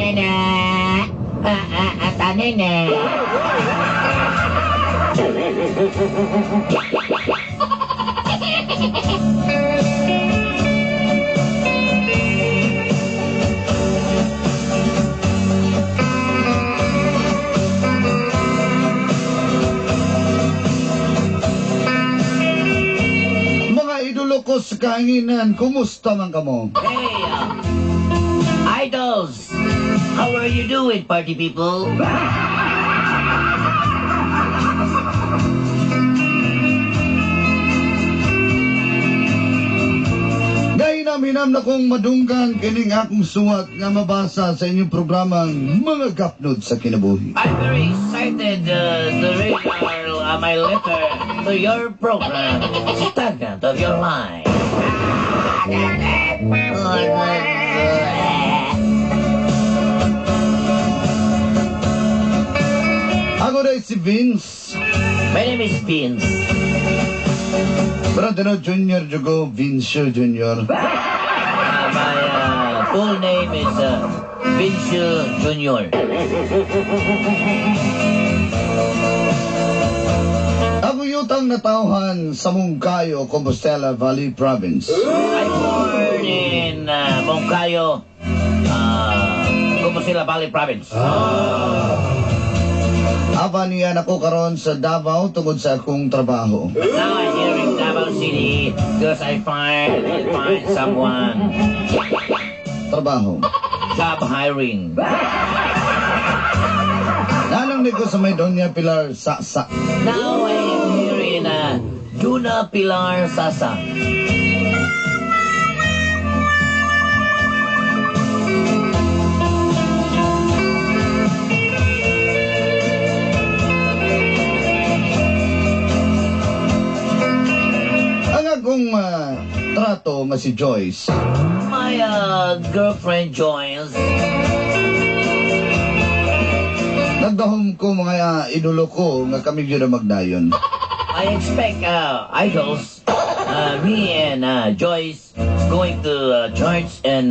Tanene. Ah, ah, ah, tanene. Mga idolo ko sa kahanginan, kumusta man kamo? Hey, idols! How are you doing, party people? Gahinam-hinam na kong madunggan kining akong suwat nga mabasa sa inyong programang Mga Gapnod sa Kinabuhi. I'm very excited to read my letter to your program, Stagnant of Your Life. Ako na si Vince. My name is Vince. Pero tino Junior Jugo, Vince Junior. My full name is Vince Jr. Ako yutang natawhan sa Mungkayo, Compostela Valley Province. I born in Moncayo, Compostela Valley Province. Aba niya nako karon sa Davao tungod sa akong trabaho. But now I'm here in Davao City because I find someone Trabaho. Job hiring. Nanang ni ko sa may Doña Pilar Sasa. Now I am here in Duna Pilar Sasa. Ang akong trato nga si Joyce. My girlfriend Joyce. Nagdahom ko mga idolo ko nga kami gyud ang magdayon. I expect idols, me and Joyce going to church and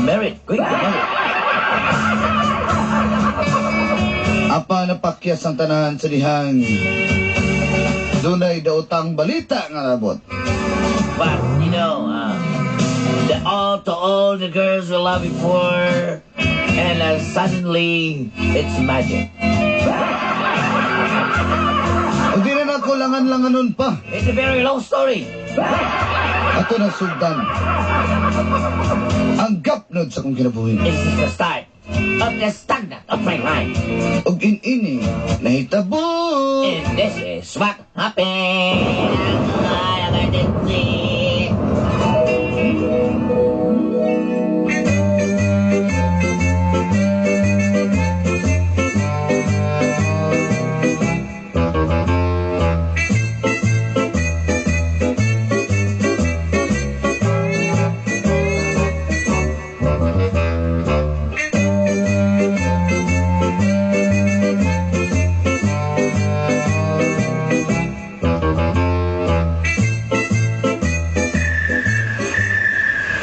married, going to marry. Apa napakyas ang tanan sa dihang dunay daotang balita nga nabot. But to all the girls we loved before, and suddenly it's magic. O di na nako langan-langanon pa. It's a very long story. Ato na sugdan. Ang gapnod sa akong kinabuhi. This is the start of the stagnant of my life. Og in-ini, nahitabo. And this is what happened.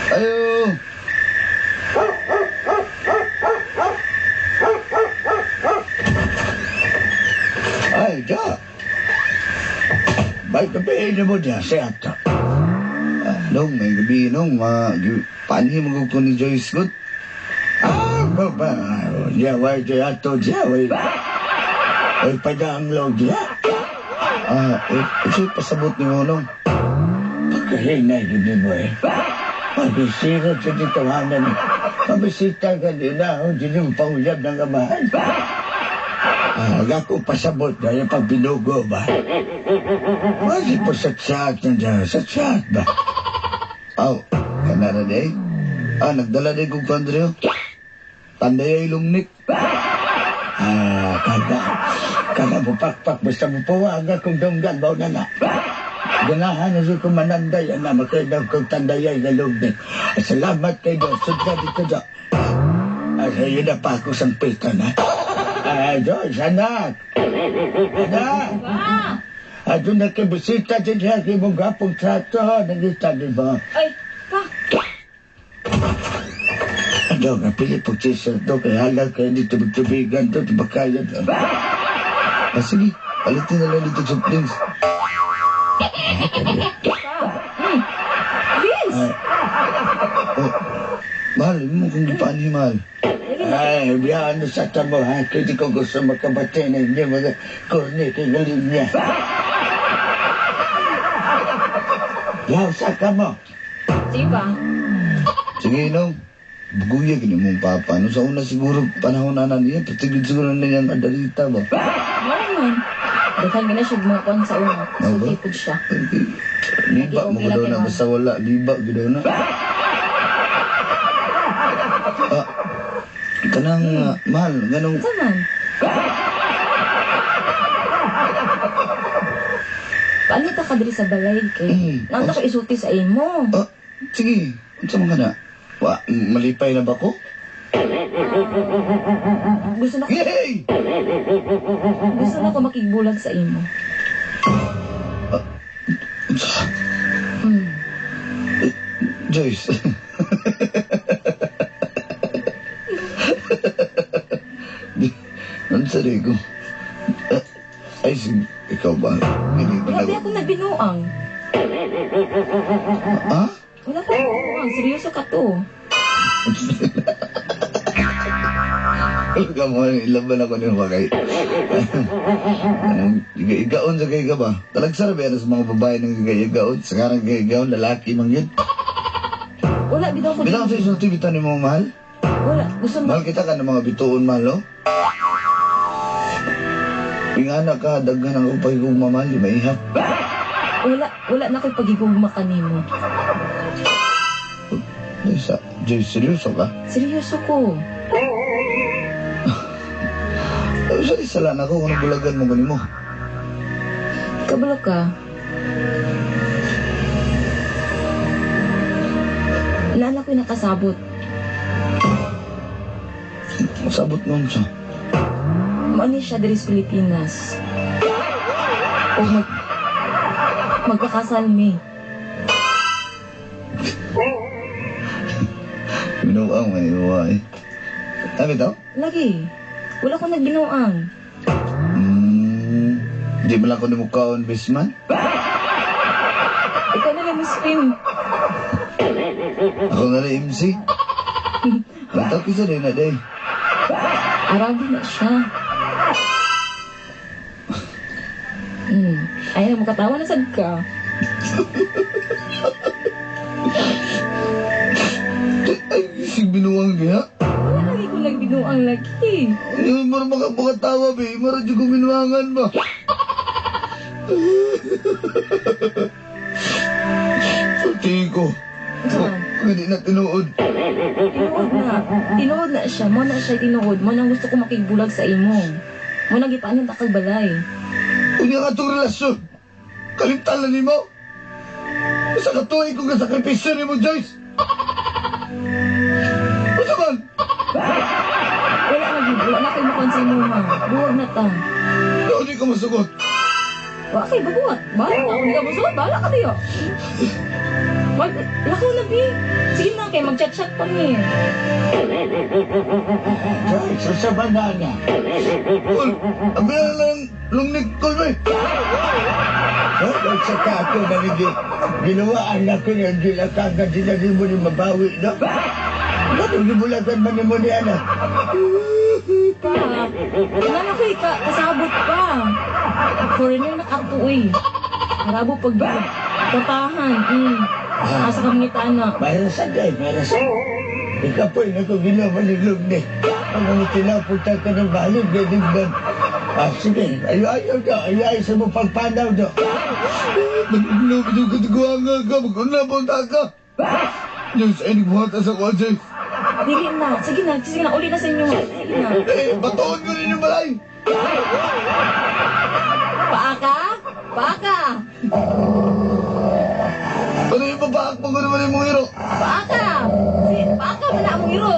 Ayo. Ay, ja. May gabi na mo niya, siya ito. Nung, may gabi nung, paanhi mo ko ni Joyce Good. Ah, ba, ba, diya, way, diya, to, diya, way. Way, padang log, diya. Siya pasabot ni mo, nung. Pagkahinay, yun mo eh. Pabisira sa ditawanan. Pabisita ka din na, hindi mo pauyab ng amahan. Ako pasabot na yung pagbinugo ba? Bakit po satsat na dyan? Satsat ba? Aw, kana na day. Nagdala day kong kandrio. Tanday ay lungnik. Kada. Kada mo pakpak, basta mo puwag akong dunggan, baw na na. Ganahan na siya kumananday, ana, makaidaw kong tandayay na lugnik. Salamat kay Diyos, sudra dito dyan. Sa'yo na pa ako sampitan, ha? Diyos, anak! Anak! Doon na kay bisita din siya, kay mong gapong trato, nangita, di ba? Ay, pa! Ano, nga pili pag t-shirt do, kay halag kayo dito magtubigan do, tibakayan. Ah, sige, palitin na lang dito soft drinks. Vince! Oh, mahal, mo kung gipaanhi, mahal. Ay, biyaan sa tamo ha, kaya di ko gusto makabate na inyo mga korne kay galing niya. Yaw, sa ka mo. Sige pa. Sige, no. Buguya, gini mong papa. No, sa una siguro, panahon na na niya, patigil siguro na niyang adalita ba? Wala man. Daghan gina siya mga kuan sa una. Ano ba? Sulti pud siya. Ay, liba mo Okay ko daw lang na, kay basta wala, liba gid daw na. Ah, kanang, mahal, ganong, Unsa man? Paano ta ka diri sa balay kay? Naunta ko isulti sa imo. ah, sige, unsa man ka na? Wa, malipay na ba ko? Gusto na ko, Yay! gusto na ko makigbulag sa imo. Unsa? Hmm. Joyce. Unsa di ko? Ah, ay, sige, ikaw ba? Hindi ba Wala na- ba ako nagbinuang? Ha? Wala pa binuang. Seryoso ka to. Ikaw mo, ilaban ako niyo ba kay? Anong, igaon sa kay ka ba? Talagsara ba yan sa mga babae ng igaon? Sa karang igaon, lalaki man yun. Wala bitaw ko. Bilang sa isulti, bitan ni mo mahal? Wala. Gusto na Mahal kita ka ng mga bituon, mahal, oh. Ingana ka, daghan ang upay kong mamahal, di maihap. wala wala na ko'y pagigugma kanimo. Joyce, Joyce, seryoso ka? Seryoso ko. Ay, sa isa lang ako kung nabulagan mo ganimo. Kabalo ka. Nana ko'y nakasabot. Masabot mo siya. Maani siya diri sa Pilipinas. O magpakasal mi. Minuang man iwa eh. Sabi daw? Lagi. Wala ko nagbinuang. Di man lang ko ni best man. Ikaw na lang spin. Ako na rin MC. Ang kisa din na day. Arabi na siya. Ay, mukatawa na sad ka. Ay, sig binuang niya. Wala lagi ko nagbinuang lagi. Hindi mo na makapagkatawa, be. Mara dyan kong binuangan ba? Sulti ko. Unsa man? Hindi na tinuod. Tinuod na. Tinuod na siya. Mo na siya tinuod. Mo nang gusto ko makigbulag sa imo. Mo nang gipaanin ta kag balay. Unya nga itong relasyon. Kalimtan na nimo. Sa katuig ko nga sakripisyo nimo, Joyce. Unsa man? Wala na gid. Wala na kay mukuan sa imo ha. Buwag na ta. Hindi ko masugot. Wa kay babuhat. Bahala ka. Hindi ka musuot. Bahala ka tayo. Wag, lakaw na bi. Sige na kay mag-chat-chat pa ni. Joyce, sa banana. Kol, abi na lang lungnik, kol, be. Ay, sa ka ako naligi. Ginawaan na ko niya, hindi lang kagad din mo ni mabawi, no? Ano, gibulagan man ni mo ni anak? Pa. Wala na ko'y kasabot pa. Foreigner na katuoy. Arabo pag Patahan. Asa ka mangita na. Mayroon sa day, mayroon sa... Ikaw po, ako ginawa ni Lugni. Ang mga tinapunta ka ng bahalin, ganyan ba? Ah, sige, ayo-ayo do, ayo-ayo sa mo pagpanaw do. Nag-ulo, ka, mag-una, ka. Diyos, ay nagbuhat sa ko, Joyce. Dili na. Sige na. Sige na. Uli na sa inyo. Sige na. Eh, batuon ko rin yung balay. Paa ka? Paa ka? Ano yung babaak mo ko naman yung mga hero? Paa ka? Sige, paa ka man na among iro.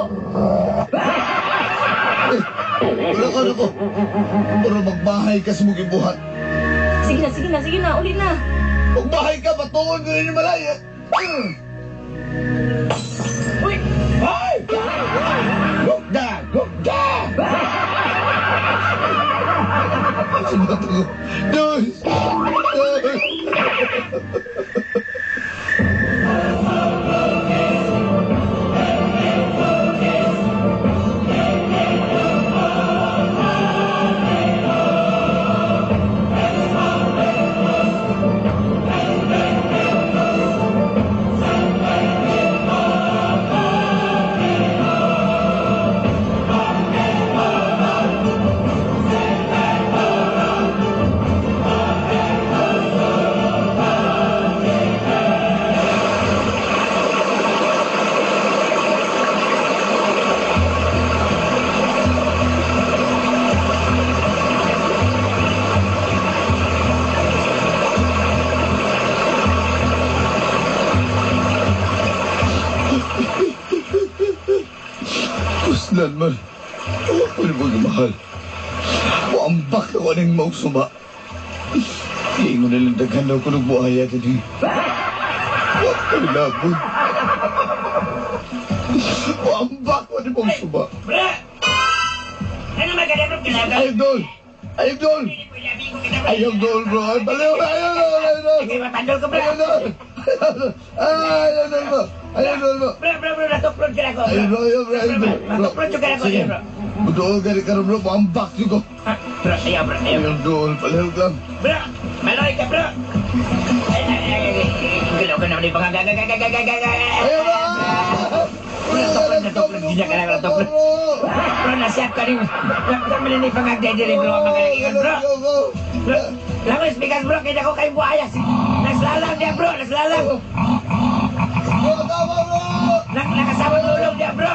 Eh, wala ka na ko. Pero magbahay ka sa mong ibuhat. Sige na, sige na, sige na. Uli na. Magbahay ka, batuon ko rin yung balay. Uy! Ay! Gugda! Gugda! Sumat ako. Dos! Dos! Kuslan man. Ako ni mo mahal. Muambak ako ng mausuma. Ingon na lang daghan daw ko nagbuhaya dali. Huwag ka nilabot. Muambak ako ng mausuma. Bro! Ano maganda bro? Kailangan. Ay, Dol! Ay, Dol! Ay, Dol, bro! Ay, baliw! Ay, Dol! Ay, Dol! Okay, matandol ko bro. Ay, Dol! Ay, Dol, bro! Ay, Dol, bro! Bro, bro, bro, natuplod ka na ko. Ay, bro, ay, bro, ay, bro! Natuplod ka na ko, Sige. bro. Budool ka rin karon, bro. Muambak ko. Ah, bro, ayaw, bro, ayaw. Ay, Dol, palihog lang. Bro, maloy ka, bro. Ay, ay, ay, ay, galaw ka naman yung pangagagagagagagaga. Ay, bro! Bro, natuplod, natuplod, ka na, natuplod. Bro, nasiyap ka rin. Kami na yung pangagdedeli, bro, ang mga nagingan, bro. Bro, langos, bigas, bro, kaya ko kayong buhayas. Naslalang niya, bro, naslalang. Bro, tama, bro! Nakasama ulog niya, bro.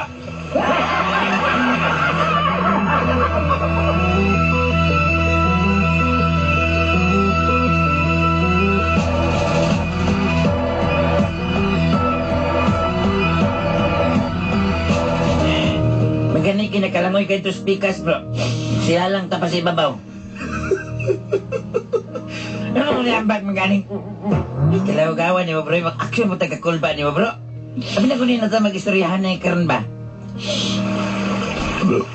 Magani kinakalangoy kayo to speakers, bro. Sila lang tapas ibabaw. Ano mo niyambag maganing? Kalawagawan niyo, bro. Mag-action mo taga-kulba niyo, bro. Sabi na ko niya na mag-istoryahan na yung karon ba? Bro,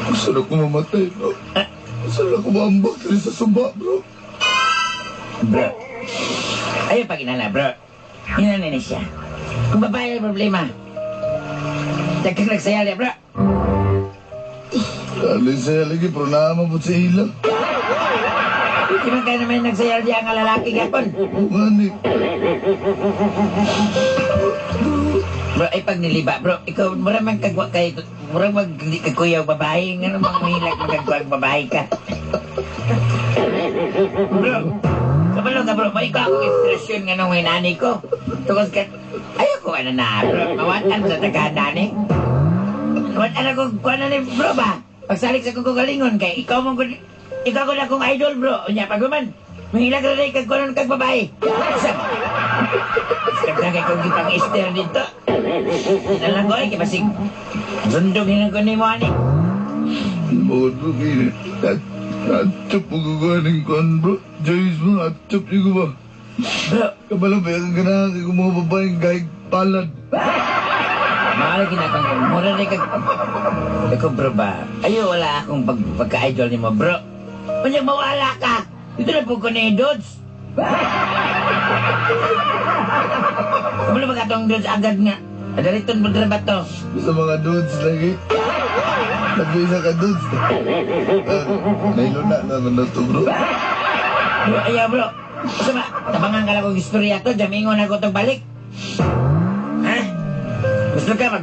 gusto na ko mamatay, bro. Gusto na ko maambak rin sa sumba, bro. Bro. Ayaw pag inana, bro. Inana ni siya. Kung babae ang problema, dagkag nagsaya niya, bro. Dali saya lagi, bro. Naman po sa ila. Di man kayo naman nagsaya niya ang lalaki gapon. Mani. Bro, ay pag niliba, bro, ikaw, mura man kagwa kay, mura mag di ka kuyaw babae, nga namang mahilak magagwa babae ka. Bro, kabalo ka bro, may ikaw akong inspirasyon nga nung hinani ko. Tungkol ka, ayaw ko ano na, bro, mawatan sa tagahan nani. Mawatan ako, kuha na ni bro ba? Pagsalik sa kong kagalingon, kay ikaw mong, ikaw ko na akong idol bro. Unya, pag man, mahilak na rin kag kuha kag babae. Sa, sa kay kong gipang Easter dito. Nalang ko ay, kay basig, sundog hinan ko ni mo ani. Bukod bro, kaya Atop mo gagaling kuan bro. Joyce bro, atop niyo ko ba? Bro, Kabalo ba yung ganahan kay mga babaeng gahig palad? Mahal ginakang mura rin kag... Ikaw bro ba? Ayo, wala akong pagka-idol ni mo bro. Unyag mawala ka. Dito na po ko ni Dodds. Kabalo ba katong Dodds agad nga? Adariton mo ba to? Sa mga dudes lagi. Nag-isa ka dudes. Nailuna naman na to bro. Bro, ayaw bro. Basta ba, tabangan ka lang kong istorya to, jamingon ako itong balik. Ha? Gusto ka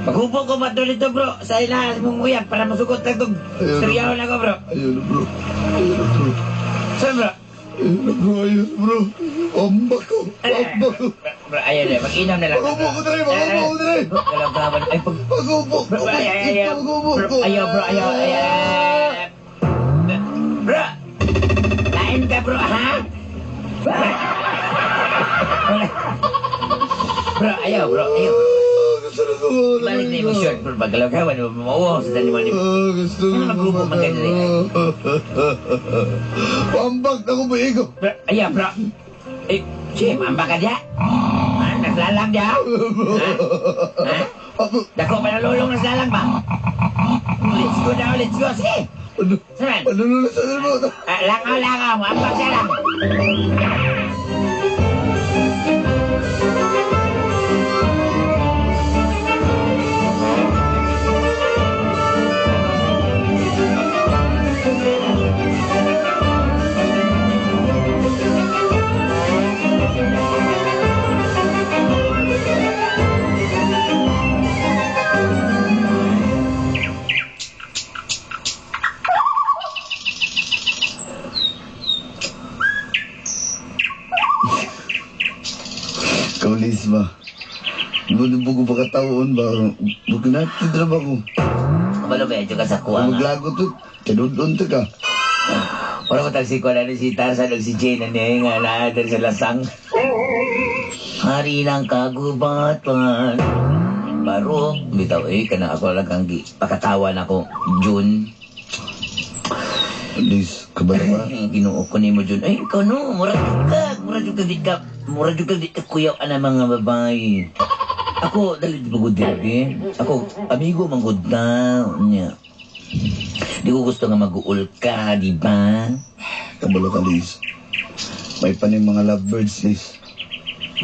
maghubo ko ba to dito bro sa ilahan mong uyab para masugot lang itong istoryahon ako bro. Ayun na bro. Ayun na bro. Saan bro? Ayun na bro. Ayun na bro. Ambak ko. Ambak ko. Bro, ayun na, mag-inom na lang. Maghubo ko dre. Maghubo ko dre. Bro, galawgawan. Ay, pag... Maghubo ko. Bro, ay, ay, ay, Maghubo Bro, ko. ayaw bro, ayaw, ayaw. Bro! Lain ka bro, ha? Wala. Bro, ayaw bro, ayaw. Gusto na ko. Balik na yung short bro, pag galawgawan, mauwaw sa dali mo. Gusto Ano na maghubo man ka dali? Pambak na ko ba ikaw? Bro, ayaw bro. Eh, sige, mamba ka diya. Ha? Naglalang diya? Ha? Ha? Dako pa nalulong na sa lalang ba? Let's go now, let's go. Sige. Ano? Saman. Ano na sa mo? Langaw, langaw. Ambak siya lang. Ikaw, Liz ba? Bugo pa kataon ba? Bugnatid ra ba ko? Kabalo medyo ka sa kuha nga. Maglago to. Tinudon to ka. Wala ko tagsi ko na ni si Tarzan o si Jane na niya nga na diri sa lasang. Hari ng kagubatan. Baro, bitaw eh, kana ako lang kang pakatawa na ako, June. Liz, kabalo ba? Ginoo ko nimo June. Ay, ikaw no, mura jud ka, mura jud ka di ka, mura jud ka di ka kuyaw ana mga babae. Ako dali di pagod diri. Ako amigo man gud na nya. Di ko gusto nga mag-uul ka, di ba? Kabalo ka, Liz. May paning mga lovebirds, Liz.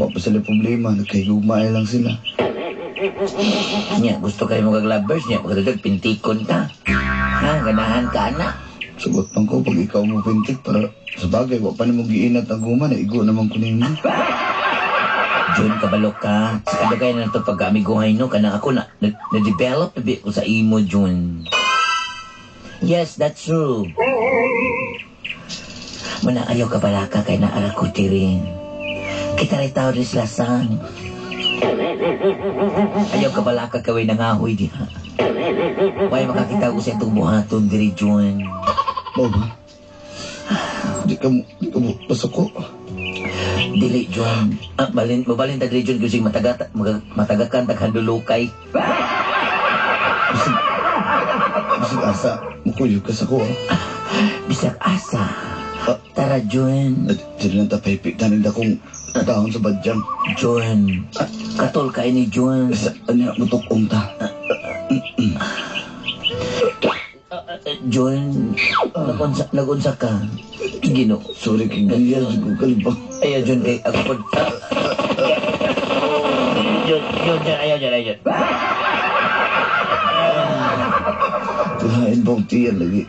Wa pa sila problema. Nagkahigugmaay lang sila. Nya, gusto kayo mo kag lovebirds nya, pagkatutog pintikon ta. Ha, ganahan ka na. Sugot man ko pag ikaw mo pintik para sa bagay, wa pa nimo giinat ang guma, naigo naman ko nimo. June, kabalo ka. Sa kadugay na to pag-amiguhay no, kanang ako na, na-develop na ko sa imo, June. Yes, that's true. Muna ayaw ka balaka kay naara ko tirin. Kita rin tao rin lasang. Ayaw ka balaka kaway nangahoy diha. Way makakita ko sa itong buhaton diri, June. Mao ba? Di ka mo pasuko. Dili, John. Ah, mabalin ta dili, John, kasi matagakan taghandulukay. Bisag asa, mukuyog ka sa ko, ah. Bisag asa. Tara, John. Dili lang ta pahipik tanin akong dahon sa badyang. John. Katol ka ni John. Sa anya, mutukong ta. John, nagunsa ka. Ginoo. Sorry, kay ganyan, ko kalibang. Ayaw, John, kay ako po. John, John, John, ayaw, John, ayaw, John. Tulain bang tiyan lagi?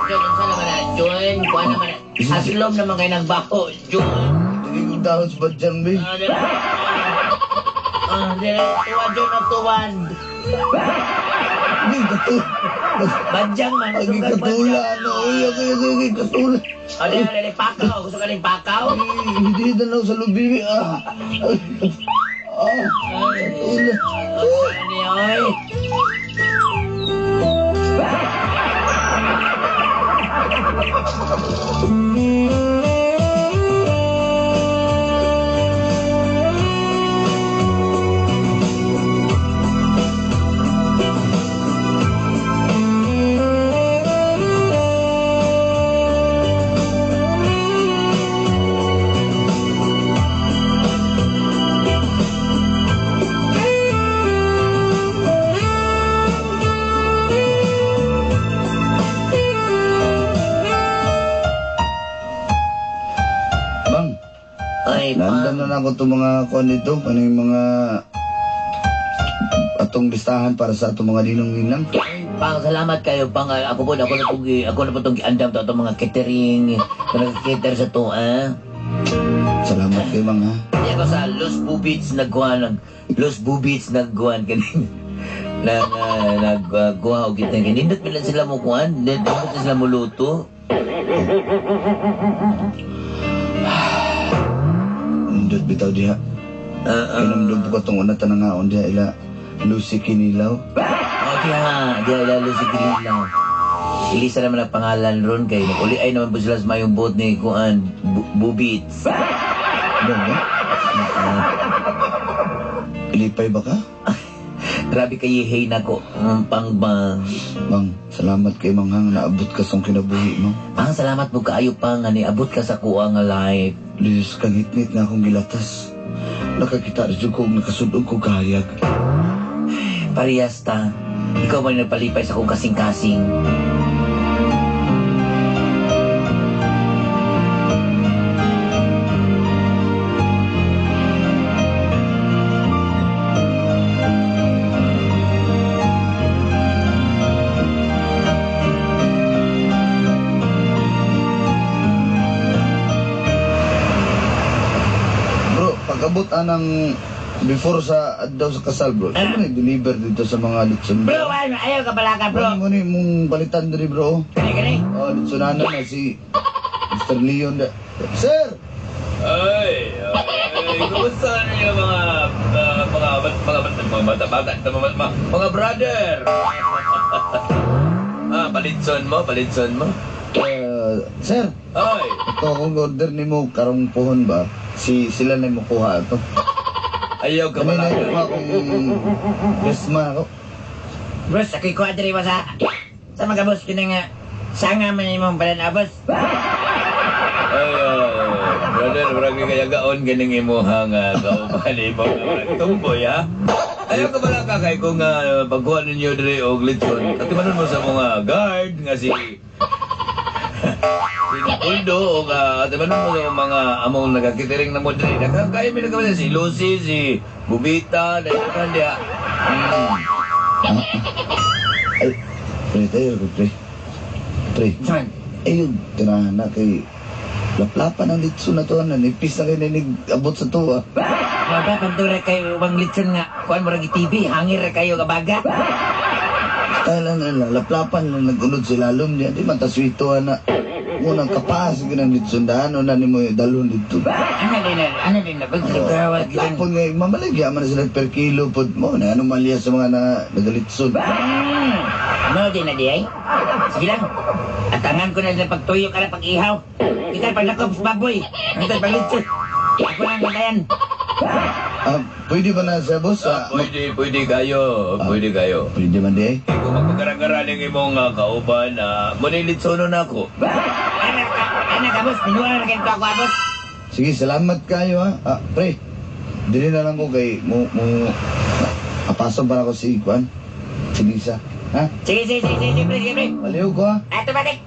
John, unsa naman na, John? Kuha naman na. Aslom naman kayo ng bako, John. Tingin kong dahon sa badyang, be. Dili, tuwan, John, ang tuwan. Hindi, katula. Badyang man, Ay, gusto ka katula, badyang. no. Uy, ako, ako, ako, katula. Dili, dili, pakaw. Gusto ka rin pakaw? Ay, hindi na lang sa lubi, ah. Ay, ah, katula. Ano oy? Bang, Ay, naandam pang. na ako itong mga kuan dito, ano yung mga atong listahan para sa atong mga ninong-ninang. Pang, salamat kayo, pang. Ako po, ako na po itong giandam to atong mga catering. Nag-cater sa to, ah. Salamat kayo, mga. Hindi ako sa Los Bubits nagkuha ng Los Bubits nagkuhan kanin. Nang nagkuha og kita kanindot pila sila mo kuan, nindot sila mo luto. Nindot bitaw diha. Kinamdum po katong una tanangaon diha ila Lucy Kinilaw. Oh, diha, diha ila Lucy Kinilaw. Elisa naman ang pangalan ron kay naguli ay naman po sila sa mayong boat ni kuan Bubits. Ano ba? Ilipay ba ka? Grabe kay hey nako, pangbang. Bang, salamat kay Manghang naabot ka sa kinabuhi mo. Pang salamat mo kaayo pang ani abot ka sa kuha nga life. Liyos kang hitnit na akong gilatas. Nakakita rin ko nakasudog ko kahayag. Parehas ta. Ikaw man nagpalipay sa akong kasing-kasing. Bro, pag-abot anang before sa adlaw sa kasal, bro. Sino nag-deliver dito sa mga litson? Bro, ano, ayaw ka pala ka, bro. Ano mo ni mong balitan diri, bro? Kani, kani. Oh, litsonanan na si Mr. Leon. Da. Sir! Ay, ay, kumusta ninyo mga mga mga mga bata bata mga, mga, mga brother? Ah, palitson mo, palitson mo. Sir, Ay, ito akong order ni mo karong puhon ba? Si sila na mo kuha ito. Ayaw ka Kami pala. na kuha kong best man ako. Bro, sa ako'y kuha diri ba sa mga boss kini nga sanga man imong balan boss. Ay, brother, brother, kaya gaon ganing imuhang kauban imo nga tumboy, ha? Ayaw ka pala ka kay kung pagkuha ninyo diri og litson, atimanon mo sa mga guard nga si si Napoldo o atimanon mo sa mga among nagakitiring na mo diri. Nakakaya mi nagkaman si Lucy, si Bubita, dahil diha. Ay, pre, tayo ko, pre. Pre, Saan? ay yung tirahan na kay laplapan ang litson na to, na nipis na kayo abot sa tuwa. Maba, pantura kayo ubang litson nga. Kuan mo ragi TV, hangir ra kayo kabaga. Tayo lang na lang, laplapan lang nag-unod si lalom niya. Di man taswito na. Unang kapas, ganang litson daan, una ni mo dalon dito. Ano din na, ano din na, pagkakawag lang. Lapon nga, mamalagya man na sila per kilo pod mo. Na anomalya sa mga na, nagalitson. No, di na di ay. Sige lang. Atangan ko na sila pagtuyo ka na pag-ihaw. Kita paglakop sa baboy. Ang tayo paglitson. Ako lang bantayan. Ah, pwede ba na sa boss? Ah, pwede, pwede kayo, pwede kayo. Pwede man di ay. Eh, kung magpagara-gara ng imong kauban, manilitsono na ako. Anak ka, anak ka, boss. Pinuha na kayo ako, boss. Sige, salamat kayo ha. Ah, pre, dili na lang ko kay mo mo apaso para ko si Kwan. Si Lisa. Ha? Sige, sige, sige, sige, pre, sige, pre. Baliw ko ha. Automatic.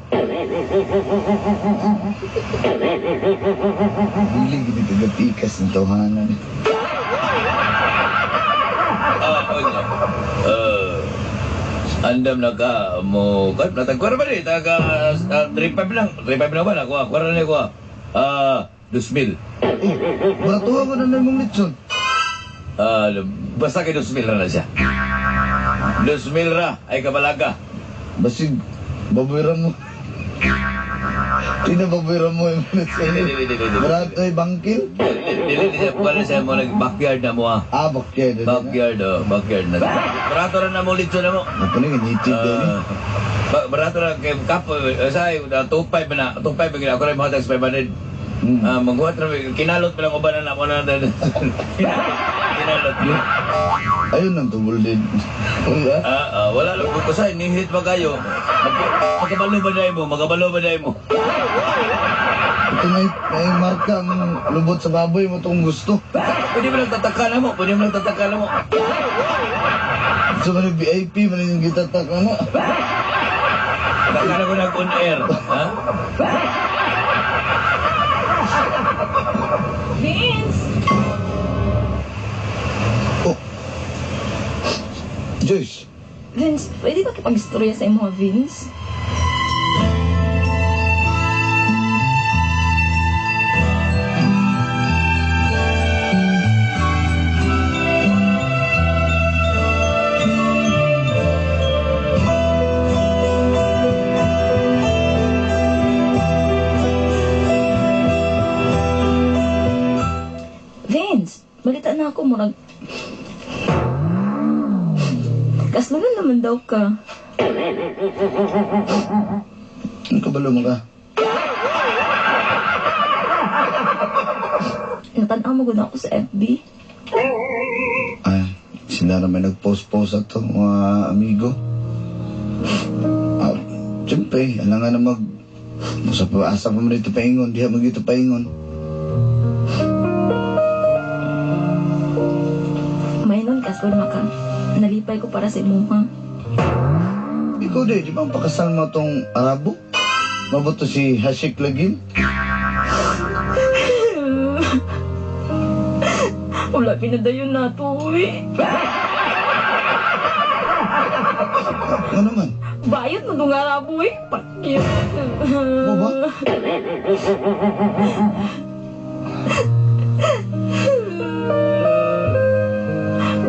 Dili gini kagatikas ng tawhanan. Ah, onya. Andam na ka mo kan natagkwara ba ni taga 35 lang 35 na ba na kuha kwara na kuha 2,000. Oh, baratuha ko na na mong litson. Basta kay 2,000 ra na siya. 2,000 ra ay kabalaga. Basig baboyran mo. Di na baboyran mo yung litson. Dili, dili, dili, dili. Barato ay bangkil. Dili dili siya kuha na siya mo nag backyard na mo ah. Ah, backyard. Na. Backyard oh, backyard na. Barato ra na mo litson na mo. Ito na yung native din eh. Barato ra kay kap say 25 na 25 gid ako ra mo 500. Hmm. Maghuwat ra kinalot pa lang uban na mo na. Kinalot. Ayun ang tubol din. Wala. Wala lang ko say ni hit pa kayo. Magkabalo ba dai mo? Magkabalo ba dai mo? Ito na may marka ang lubot sa baboy mo itong gusto. Pwede mo lang tataka na mo. Pwede mo lang tataka na mo. So man VIP man yung gitataka na. Taka na ko nag on air. Ha? Vince! Oh. Joyce. Vince, pwede ba kipag-istorya sa imo, Vince? Vince, balita na ako, murag kaslunan naman daw ka. Ano kabalo mo ka? Natanaw mo gud ako sa FB. Ay, sila naman nag-post-post ato, mga amigo. Ah, siyempre, alam nga na mag... Sa asa pa man dito paingon, diha man dito paingon. kung maka nalipay ko para sa imuha. Ikaw di ba ang pakasal mo tong Arabo? Mabuto si Hashik Lagin? Wala pinadayon na to eh. Ano naman? Bayad mo nung Arabo eh. Pakit. Mo ba?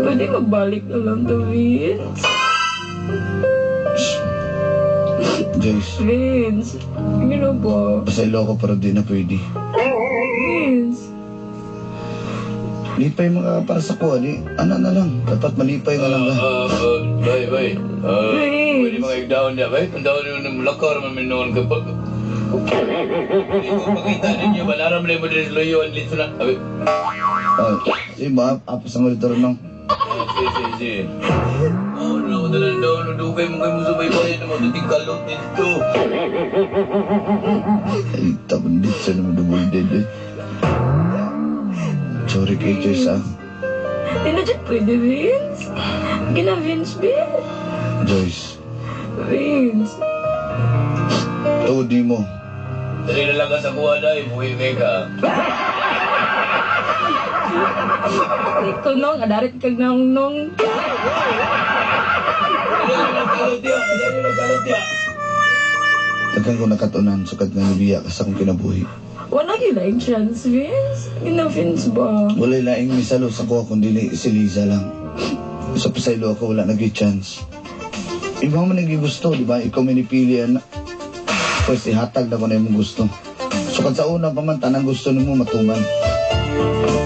Pwede magbalik na lang to, Vince. Joyce, Vince, ano ba? pasaylo ko pero di na pwede. Vince. Lipay mga para sa kuha, di. Ano na lang, dapat malipay na lang ka. Bay, bay. Vince. Pwede mga igdaon niya, bay. Ang daon yung lakar man minuon ka pa. Hindi ko makita ninyo ba? Naram mo din luyo ang litso na. Abi, Oh, di ba? Apas ang ulit rin nung. Sige, sige, sige. Oh, no, dala daon. Dugay mo kayo mo subaybayan na matuting kalot dito. Ay, tapon dito naman double dead eh. Sorry kay Joyce ah. Di na dyan pwede, Vince. Gina, Vince, Vince. Joyce, Vince. tuod di mo. Dali na lang ka sa kuha dahil. Buhi kay ka. Ikaw nong, adarit kag nang nong. Dali na lang kalot niya. Dali na lang kalot niya. Daghan ko nakatunan sukad nga nibiya ka sa akong kinabuhi. Wala gyud chance, Vince. Gina, Vince ba? Wala'y laing misalo sa kuha kundi si Liza lang. Sa pasaylo ako wala nag chance. Iba man naging gusto, di ba? Ikaw may nipili, anak. Pwes ihatag na ko na imong gusto. Sukad sa una pa man, tanang gusto nimo matuman.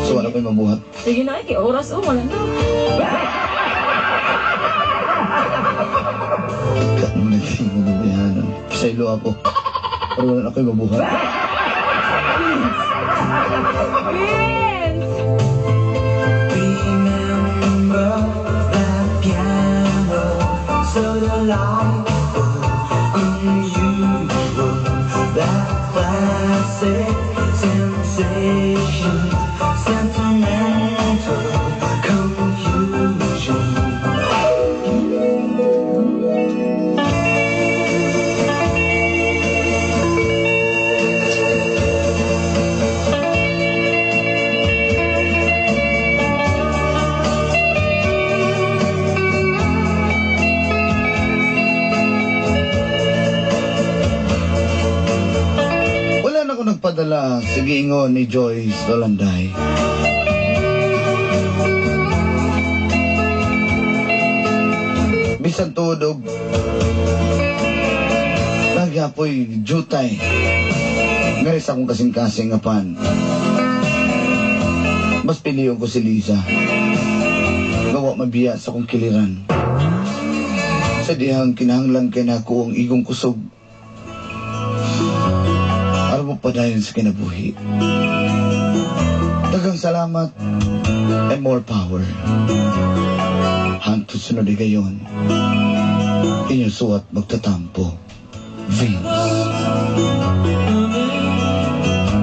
So wala ko'y mabuhat. Sige na, kay oras oh, wala na. Ka naman naging mo babayanan. Pasaylo ako. Pero wala na ko'y mabuhat. Vince! Remember that piano, so delightful, unusual, that classic sensation, sentimental confusion. Wala na ko nagpadala sa giingon ni Joyce Dolanday. Bisan tuod og nagyapoy jutay. Ngari sa akong kasing-kasing nga pan. Mas piliyon ko si Liza. Gawa mabiya sa akong kiliran. Sa dihang kinahanglan kay nako ang igong kusog. Aron mo padayon sa kinabuhi. Daghang salamat and more power. Hangtod sunod gayon. Inyong suwat magtatampo. Vince.